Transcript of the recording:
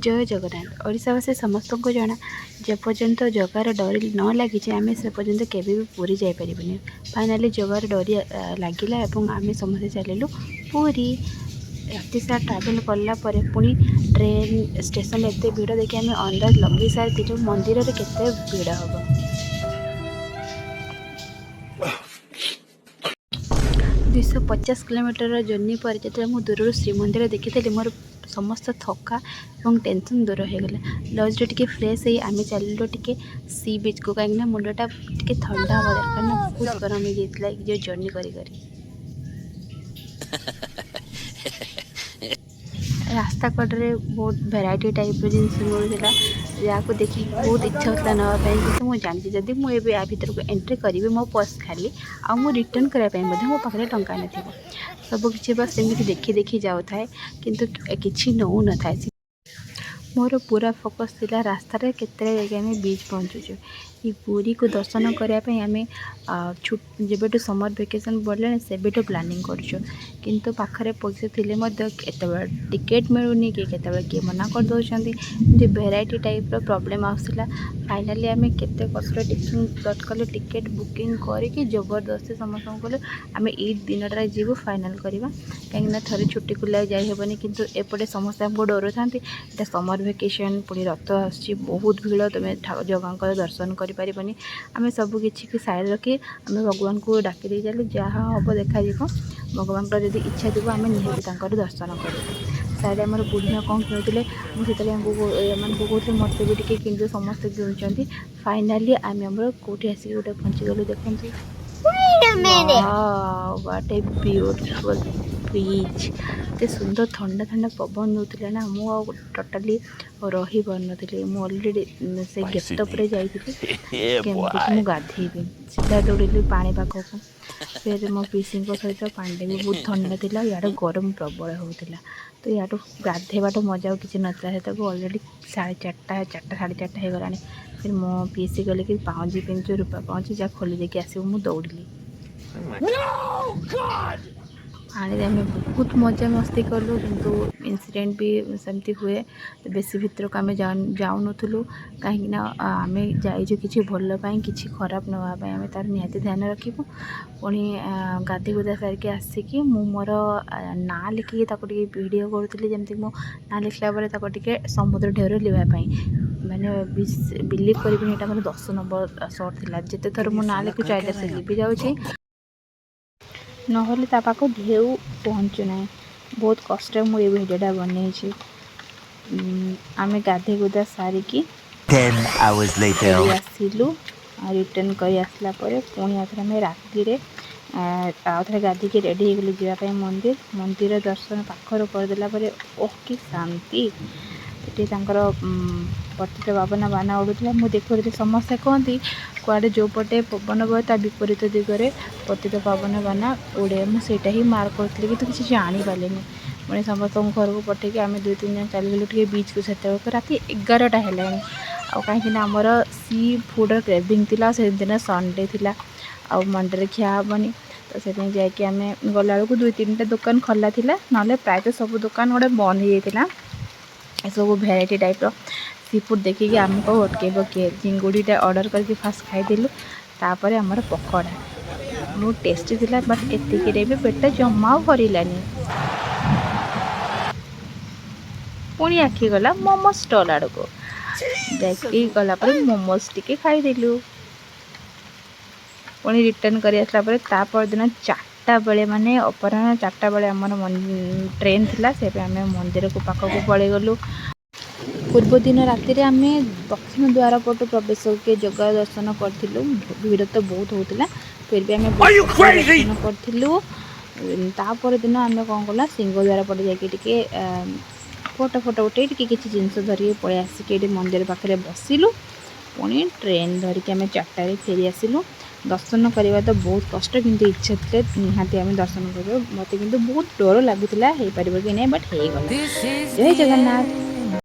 ଜୟ ଜଗନ୍ନାଥ। ଓଡ଼ିଶାବାସୀ ସମସ୍ତଙ୍କୁ ଜଣା, ଯେପର୍ଯ୍ୟନ୍ତ ଜଗାର ଡୋରି ନ ଲାଗିଛି, ଆମେ ସେ ପର୍ଯ୍ୟନ୍ତ କେବେ ବି ପୁରୀ ଯାଇପାରିବୁନି। ଫାଇନାଲି ଜଗାର ଡୋରି ଲାଗିଲା ଏବଂ ଆମେ ସମସ୍ତେ ଚାଲିଲୁ ପୁରୀ। ରାତି ସାରା ଟ୍ରାଭେଲ୍ କଲା ପରେ ପୁଣି ଟ୍ରେନ୍ ଷ୍ଟେସନରେ ଏତେ ଭିଡ଼ ଦେଖି ଆମେ ଅନ୍ଦାଜ ଲଗେଇ ସାରିଥିଲୁ ମନ୍ଦିରରେ କେତେ ଭିଡ଼ ହେବ। 250 କିଲୋମିଟରର ଜର୍ଣ୍ଣି ପରେ ଯେତେବେଳେ ମୁଁ ଦୂରରୁ ଶ୍ରୀମନ୍ଦିର ଦେଖିଥିଲି, ମୋର ସମସ୍ତ ଥକା ଏବଂ ଟେନସନ୍ ଦୂର ହୋଇଗଲା। ଲଜ୍ରେ ଟିକେ ଫ୍ରେଶ୍ ହେଇ ଆମେ ଚାଲିଲୁ ଟିକେ ସି ବିଚ୍କୁ, କାହିଁକିନା ମୁଣ୍ଡଟା ଟିକେ ଥଣ୍ଡା ହେବା ଦରକାର ନା, ବହୁତ ଗରମ ହେଇଯାଇଥିଲା ଏ ଯେଉଁ ଜର୍ଣ୍ଣି କରି କରି। ରାସ୍ତା କଡ଼ରେ ବହୁତ ଭେରାଇଟି ଟାଇପ୍ର ଜିନିଷ ମିଳୁଥିଲା, ଯାହାକୁ ଦେଖିକି ବହୁତ ଇଚ୍ଛା ହେଉଥିଲା ନେବା ପାଇଁ। କିନ୍ତୁ ମୁଁ ଜାଣିଛି, ଯଦି ମୁଁ ଏବେ ୟା ଭିତରକୁ ଏଣ୍ଟ୍ରି କରିବି, ମୋ ପର୍ସ ଖାଲି ଆଉ ମୁଁ ରିଟର୍ଣ୍ଣ କରିବା ପାଇଁ ମଧ୍ୟ ମୋ ପାଖରେ ଟଙ୍କା ନଥିବ। ସବୁକିଛି ବାସ୍ ସେମିତି ଦେଖି ଦେଖି ଯାଉଥାଏ, କିନ୍ତୁ କିଛି ନେଉନଥାଏ। ମୋର ପୁରା ଫୋକସ୍ ଥିଲା ରାସ୍ତାରେ କେତେବେଳେ ଯାଇକି ଆମେ ବିଚ୍ ପହଞ୍ଚୁଛୁ। ଏଇ ପୁରୀକୁ ଦର୍ଶନ କରିବା ପାଇଁ ଆମେ ଯେବେଠୁ ସମର୍ ଭେକେସନ୍ ପଡ଼ିଲାଣି, ସେବେଠୁ ପ୍ଲାନିଂ କରୁଛୁ। କିନ୍ତୁ ପାଖରେ ପଇସା ଥିଲେ ମଧ୍ୟ କେତେବେଳେ ଟିକେଟ୍ ମିଳୁନି କି କେତେବେଳେ କିଏ ମନା କରିଦେଉଛନ୍ତି। ଏମିତି ଭେରାଇଟି ଟାଇପ୍ର ପ୍ରୋବ୍ଲେମ୍ ଆସୁଥିଲା। ଫାଇନାଲି ଆମେ କେତେ କଷ୍ଟରେ ତତ୍କାଳ ଟିକେଟ୍ ବୁକିଂ କରିକି ଜବରଦସ୍ତି ସମସ୍ତଙ୍କୁ କହିଲୁ, ଆମେ ଏଇ ଦିନଟାରେ ଯିବୁ, ଫାଇନାଲ୍ କରିବା, କାହିଁକିନା ଥରେ ଛୁଟି ଖୋଲିଲେ ଆଉ ଯାଇହେବନି। କିନ୍ତୁ ଏପଟେ ସମସ୍ତେ ଆମକୁ ଡରୁଥାନ୍ତି, ଏଇଟା ସମର୍ ଭେକେସନ୍, ପୁଣି ରଥ ଆସୁଛି, ବହୁତ ଭିଡ଼, ତୁମେ ଜଗାଙ୍କର ଦର୍ଶନ କରିପାରିବନି। ଆମେ ସବୁ କିଛିକୁ ସାଇଡ଼୍ ରଖି ଆମେ ଭଗବାନଙ୍କୁ ଡାକି ଦେଇ ଚାଲୁ, ଯାହା ହେବ ଦେଖାଯିବ। ଭଗବାନଙ୍କର ଯଦି ଇଚ୍ଛା ଥିବ, ଆମେ ନିହାତି ତାଙ୍କର ଦର୍ଶନ କରିବୁ। ସାଇଡ଼୍ ଆମର ବୁଢ଼ୀମା କ'ଣ କିଣୁଥିଲେ। ମୁଁ ସେତେବେଳେ ଏମାନଙ୍କୁ କହୁଥିଲି, ମୋତେ ବି ଟିକେ କିଣିଦିଅ, ସମସ୍ତେ କିଣୁଛନ୍ତି। ଫାଇନାଲି ଆମେ ଆମର କେଉଁଠି ଆସିକି ଗୋଟେ ପହଞ୍ଚିଗଲୁ, ଦେଖନ୍ତୁ। Wait a minute. Wow, what a beautiful beach! ଏତେ ସୁନ୍ଦର ଥଣ୍ଡା ଥଣ୍ଡା ପବନ ଦେଉଥିଲା ନା, ମୁଁ ଆଉ ଟୋଟାଲି ରହିପାରୁନଥିଲି। ମୁଁ ଅଲରେଡ଼ି ସେ ଗେଟଅପ୍ରେ ଯାଇଥିଲି, କେମିତି ମୁଁ ଗାଧେଇବି। ସିଧା ଦୌଡ଼ିଲି ପାଣି ପାଖକୁ। ଫେର୍ ମୋ ପିଇସିଙ୍କ ସହିତ। ପାଣିଟା ବି ବହୁତ ଥଣ୍ଡା ଥିଲା, ଇଆଡ଼େ ଗରମ ପ୍ରବଳ ହେଉଥିଲା। ତ ୟାଠୁ ଗାଧେଇବାଠୁ ମଜା ଆଉ କିଛି ନଥିଲା। ସେତେବେଳକୁ ଅଲରେଡ଼ି 4:30, 4ଟା 4:30 ହେଇଗଲାଣି। ଫେର୍ ମୋ ପିଇସି କହିଲେ କି ପାଉଁଜି ପିନ୍ଧୁଛୁ, ରୂପା ପାଉଁଜି, ଯା ଖୋଲି ଦେଇକି ଆସିବୁ। ମୁଁ ଦୌଡ଼ିଲି। No, God! ପାଣିରେ ଆମେ ବହୁତ ମଜା ମସ୍ତି କଲୁ, କିନ୍ତୁ ଇନସିଡେଣ୍ଟ ବି ସେମିତି ହୁଏ। ତ ବେଶୀ ଭିତରକୁ ଆମେ ଯାଉନଥିଲୁ, କାହିଁକିନା ଆମେ ଯାଇଛୁ କିଛି ଭଲ ପାଇଁ, କିଛି ଖରାପ ନ ହେବା ପାଇଁ ଆମେ ତା'ର ନିହାତି ଧ୍ୟାନ ରଖିବୁ। ପୁଣି ଗାଧୋଇ ଗୁଧା ସାରିକି ଆସିକି ମୁଁ ମୋର ନାଁ ଲେଖିକି ତାକୁ ଟିକେ ଭିଡ଼ିଓ କରୁଥିଲି, ଯେମିତି ମୋ ନାଁ ଲେଖିଲା ପରେ ତାକୁ ଟିକେ ସମୁଦ୍ର ଢେଉରେ ଲିଭେଇବା ପାଇଁ। ମାନେ ବିଲିଭ୍ କରିବେନି, ଏଇଟା ମୋର 10 ନମ୍ବର ସର୍ଟ ଥିଲା। ଯେତେ ଥର ମୁଁ ନାଁ ଲେଖୁଛି, ଆଇଦର ସେ ଲିଭି ଯାଉଛି, ନହେଲେ ତା ପାଖକୁ ଢେଉ ପହଞ୍ଚୁ ନାହିଁ। ବହୁତ କଷ୍ଟରେ ମୁଁ ଏ ଭିଡ଼ିଓଟା ବନେଇଛି। ଆମେ ଗାଧୋଇ ଗୁଧା ସାରିକି 10 hours later. ଫେରି ଆସିଲୁ। ରିଟର୍ଣ୍ଣ କରି ଆସିଲା ପରେ ପୁଣି ଆଉଥରେ ଆମେ ରାତିରେ ଆଉଥରେ ଗାଧୋଇକି ରେଡ଼ି ହେଇଗଲୁ ଯିବା ପାଇଁ ମନ୍ଦିର। ମନ୍ଦିର ଦର୍ଶନ ପାଖରୁ କରିଦେଲା ପରେ, ଓହ କି ଶାନ୍ତି! ସେଠି ତାଙ୍କର ପତିତ ପାବନ ବାନା ଉଡ଼ୁଥିଲା, ମୁଁ ଦେଖୁଥିଲି। ସମସ୍ତେ କହନ୍ତି କୁଆଡ଼େ ଯେଉଁ ପଟେ ପବନ ବହେ, ତା ବିପରୀତ ଦିଗରେ ପତିତ ପାବନ ବାନା ଉଡ଼େ। ମୁଁ ସେଇଟା ହିଁ ମାର୍କ କରୁଥିଲି, କିନ୍ତୁ କିଛି ଜାଣିପାରିଲିନି। ପୁଣି ସମସ୍ତଙ୍କୁ ଘରକୁ ପଠେଇକି ଆମେ ଦୁଇ ତିନି ଜଣ ଚାଲିଗଲୁ ଟିକେ ବିଚ୍କୁ। ସେତେବେଳକୁ ରାତି 11ଟା ହେଲାଣି। ଆଉ କାହିଁକିନା ଆମର ସି ଫୁଡ଼ର କ୍ରେଭିଂ ଥିଲା, ସେଦିନ ସଣ୍ଡେ ଥିଲା ଆଉ ମଣ୍ଡେରେ ଖିଆ ହେବନି। ତ ସେଥିପାଇଁ ଯାଇକି ଆମେ ଗଲାବେଳକୁ ଦୁଇ ତିନିଟା ଦୋକାନ ଖୋଲା ଥିଲା, ନହେଲେ ପ୍ରାୟତଃ ସବୁ ଦୋକାନ ଗୋଟେ ବନ୍ଦ ହେଇଯାଇଥିଲା। ଏସବୁ ଭେରାଇଟି ଟାଇପ୍ର ସି ଫୁଡ଼୍ ଦେଖିକି ଆମକୁ ଅଟକେଇବ କିଏ? ଚିଙ୍ଗୁଡ଼ିଟା ଅର୍ଡ଼ର କରିକି ଫାଷ୍ଟ ଖାଇଦେଲୁ। ତାପରେ ଆମର ପକୋଡ଼ା ବହୁତ ଟେଷ୍ଟି ଥିଲା, ବଟ୍ ଏତିକିରେ ବି ପେଟ ଜମା ଭରିଲାନି। ପୁଣି ଆଖି ଗଲା ମୋମୋ ଷ୍ଟଲ୍ ଆଡ଼କୁ। ଯାଇକି ଗଲା ପରେ ମୋମୋସ୍ ଟିକେ ଖାଇଦେଲୁ। ପୁଣି ରିଟର୍ଣ୍ଣ କରି ଆସିଲା ପରେ ତା ପରଦିନ 4ଟା ବେଳେ, ମାନେ ଅପରାହ୍ନ 4ଟା ବେଳେ ଆମର ଟ୍ରେନ୍ ଥିଲା। ସେଥିପାଇଁ ଆମେ ମନ୍ଦିରକୁ ପାଖକୁ ପଳେଇଗଲୁ। ପୂର୍ବ ଦିନ ରାତିରେ ଆମେ ଦକ୍ଷିଣ ଦ୍ୱାର ପଟୁ ପ୍ରବେଶ କରିକି ଜଗା ଦର୍ଶନ କରିଥିଲୁ। ଭିଡ଼ ତ ବହୁତ ହେଉଥିଲା, ଫିର୍ ବି ଆମେ Are you ବହୁତ crazy? ଦର୍ଶନ କରିଥିଲୁ। ତାପର ଦିନ ଆମେ କ'ଣ କଲା, ସିଂହଦ୍ୱାର ପଟେ ଯାଇକି ଟିକେ ଫଟୋ ଫଟୋ ଉଠେଇ, ଟିକେ କିଛି ଜିନିଷ ଧରିକି ପଳେଇ ଆସିକି ଏଠି ମନ୍ଦିର ପାଖରେ ବସିଲୁ। ପୁଣି ଟ୍ରେନ୍ ଧରିକି ଆମେ 4ଟାରେ ଫେରି ଆସିଲୁ। ଦର୍ଶନ କରିବା ତ ବହୁତ କଷ୍ଟ, କିନ୍ତୁ ଇଚ୍ଛା ଥିଲେ ନିହାତି ଆମେ ଦର୍ଶନ କରିବୁ। ମୋତେ କିନ୍ତୁ ବହୁତ ଡର ଲାଗୁଥିଲା, ହେଇପାରିବ କି ନାହିଁ, ବଟ୍ ହେଇଗଲା। ଜୟ ଜଗନ୍ନାଥ।